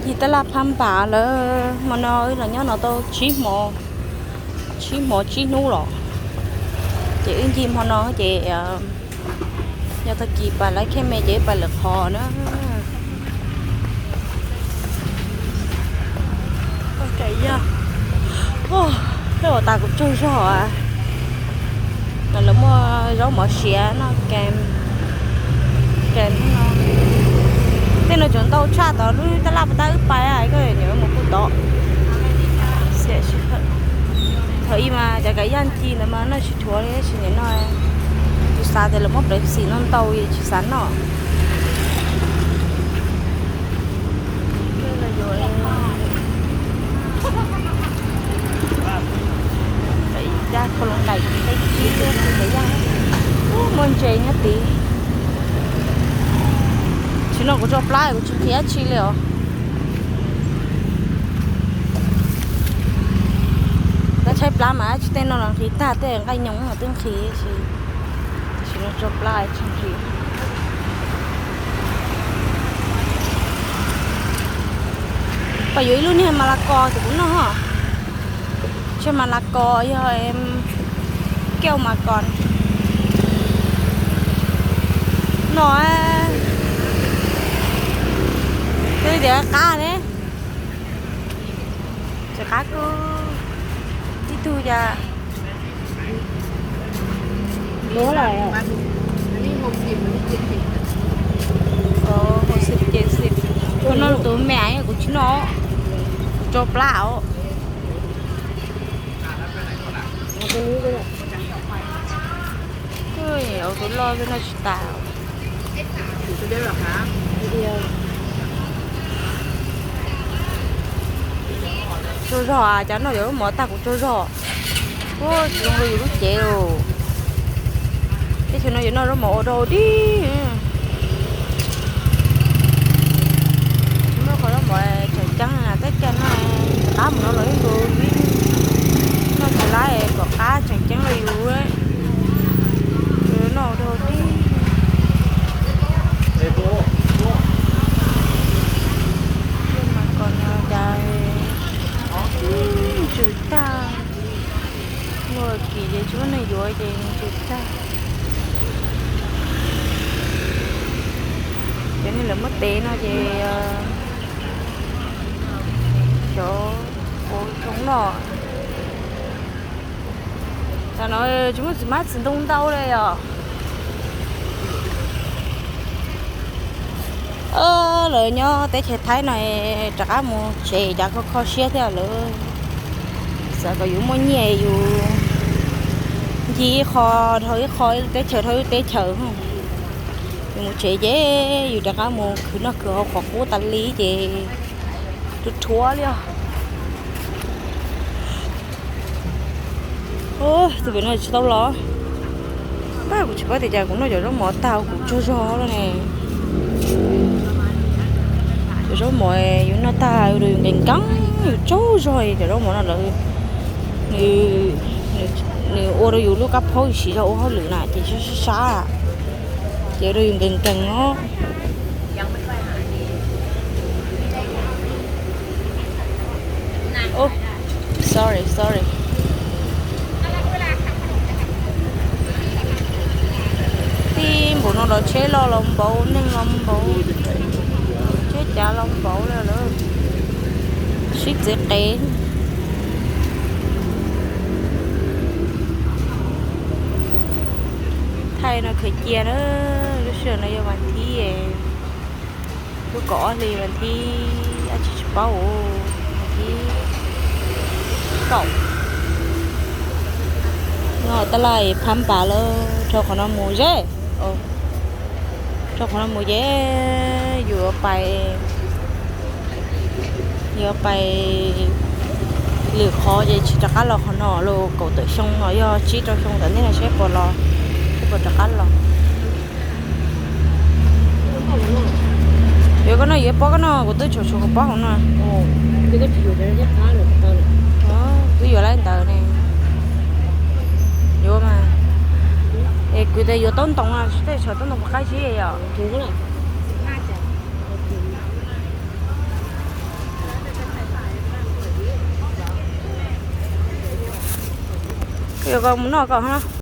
Ncig tab laj phab npas lawm, hmo no wb los nyob no tau tsib hmo, tsib hmo tsib hnub los. Ces wb ncig hmo no ces yog tag kis pais lawv khej me ces wb pais lwm qhov na. Tej uas tas kuv tsaug zog, lawv muaj zaub mov siav no, tej no tseem ntau tshaj tod lub tab laj pas tab wb pais, koj nyuam mus kuj tod. Thaum ub mas cov kav yaj ci ntawd mas noj tsis dhuav li, tab sis nim no kuv xav tias lawv muab plawv xim no ntau tsis xav noj. Cab khaus loos dais teb tsib, muaj ntses nyob tid. Tsis no kuv tso plab kuv tsis nqhis dab tsi li os. Tab tshaib plab mas dab tsi tej no los nqhis tag, tej nqaij nyoos twb nqhis, tab sis no tso plab tsis nqhis. Pom yuav ib lub niag mas las kos ces kuv noj. Tseg mas las kos yog kej mas kos no. Twb tias qab ne, tsis qab kuj tib tug cas. Tus no tus me kuv tsis noj, kuv tso plab os. Tus loj twb noj tsis tas. Tsaug zog, cov noj cov zaub mov tag kuv tsaug zog. Tsis zoo rau yus lub cev li. Teb chaws no yuav noj zaub mov ua dog dig. Muaj qhov zaub mov tseem ceeb, tej caij no rov qab mus no los ib ntus, noj tsis laib kom qab tseem ceeb rau yus. Noj ua dog dig. Mas kom no cas ntsws tag. Muaj kis ces tsis muaj neeg yuav ces ntsws tag. Cov neeg lawv muab tev no ces xyov ua zoo noj. Tam no tsis muaj txiv hmab txiv ntoo ntau li os. Lawv nyob teb chaws Thaib no rov qab mus tsev cas kho kho siab thiab lawm. Xav kom yus muaj nyiaj yus ncig ib qho dhau ib qho, ib lub teb chaws dhau ib lub teb chaws. Yus mus tsev ces yus rov qab mus khwv noj khwv haus qhov qub tas li ces rhuav rhuav li os. Tus pem no tsis tau los. Kuv tsis paub tias cas kuv noj cov zaub mov tag kuv tsaug zog lawm ne. Cov zaub mov yus noj tag ua rau yus nkees nkees, yus tsaug zog. Cov zaub mov no lawv, nws ua rau yus lub kab phaub siv zog ua hauj lwm na ces sab sab, ces ua rau yus nkees nkees os. Sorry, sorry. Tib npaum no los tsheb loj los npaum, neeg los npaum, tsheb cav los npaum li lawm. Sib txiv qev. Thaij no khaws cia na, lub sij hawm no yog vas thib, lub kaum ob hli vas thib, dab tsi tsis paub, vas thib kaum. No tab laj phab npas lawm, rau qhov no mus ze, rau qhov no mus ces yus yuav pais, yuav pais lwm qhov ces tsis rov qab los qhov no los kaum tawm xyoo no yog tsib rau xyoo ntawm ntej no seb puas los, seb puas rov qab los. Yuav koj no, yuav pob koj no, kuv twb tshuav tshuav kuv pob hauv no. Twb yuav lawm ntawd ne. Yuav mas. Es kuv tias yuav taub ntoo, tej tshuav taub ntoo puas qab zib yom. Kuv tias, kuv tias, kuv tias, Yuav koj mus noj koj.